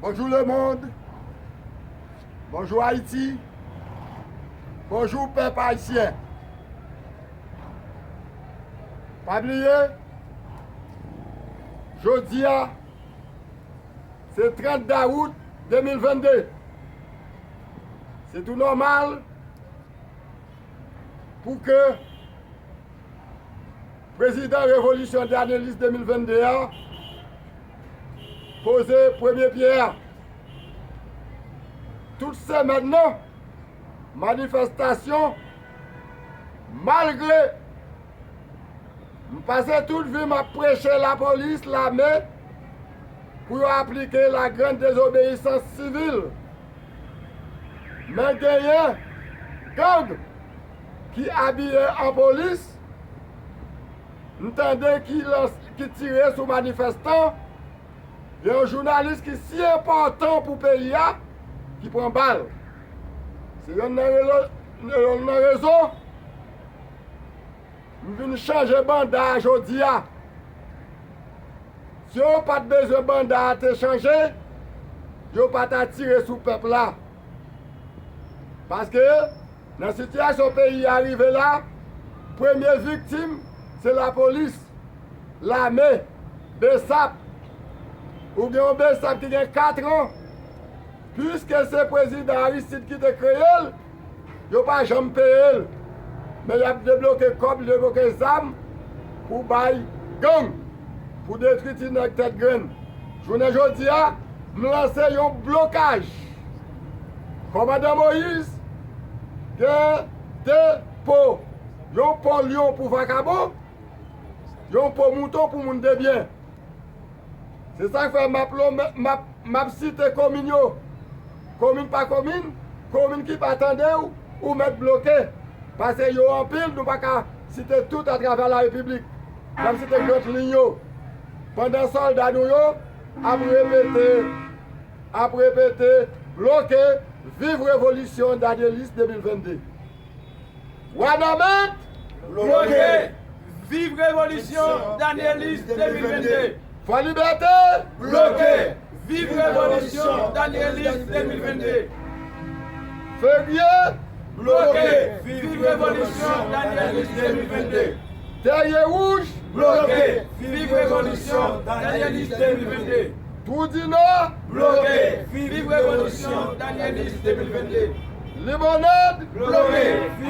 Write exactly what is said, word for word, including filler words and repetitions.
Bonjou lemonn. Bonjou Ayiti. Bonjou pèp ayisyen. Pa bliye, jodi a, se trant dawout de mil vennde. Se tou nòmal pou ke prezidan Revolisyon Danieliste de mil vennde a poze premye pyè a. Tout semèn nan, manifestasyon, malgre m pase tout vi m ap preche lapolis, lame, pou yo aplike la grande désobéissance civile. Men genyen gang ki abiye an polis, m tande ki lans-, ki tire sou manifestan, gen yon jounalis ki si enpòtan pou peyi a ki pran bal. Se yonn nan relo-, yonn nan rezon m vin chanje banda a jodi a. Si yo pa t bezwen banda a te chanje, yo pa ta tire sou pèp la. Paske nan sitiyasyon peyi a rive la, premye viktim se lapolis, lame, besap. Ou gen yon besap ki gen kat an, piske se prezidan Aristide ki te kreye l, yo pa janm peye l. Men y ap debloke kòb, debloke zam pou bay gang, pou detwi ti nèg tèt grenn. Jounen jodi a, m lanse yon blokaj. Kòmandan Moïse gen de po, yon po lyon pou vakabon, yon po mouton pou moun de byen. Se sa k fè m ap lon-, m ap, m ap site komin yo. Komin pa komin, komin ki pa tande w, ou mèt bloke. Paske yo anpil, nou pa ka site tout atravè la repiblik. N ap site grant liy yo. Pandan sòlda nou yo ap repete, ap repete, bloke, viv revolisyon Danieliste de mil vennde. Wanament! Bloke! Viv revolisyon Danieliste de mil vennde! Fò Libète! Bloke! Viv revolisyon Danieliste de mil vennde! Fevriye! Bloke! Viv revolisyon Danieliste de mil vennde! Tèrye Wouj! Bloke! Viv revolisyon Danieliste de mil vennde! Twou di Nò! Bloke! Viv revolisyon Danieliste de mil vennde! Limonad! Bloke! Viv